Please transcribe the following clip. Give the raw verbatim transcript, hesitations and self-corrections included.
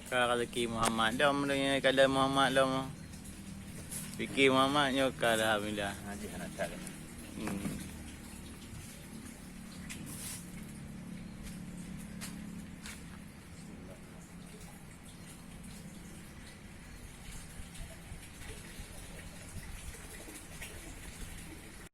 Ka rezeki Muhammad dom, donya kada Muhammad dom. Fikir Muhammad nyoe ka, alhamdulillah. Ngaji hana that. Hmm.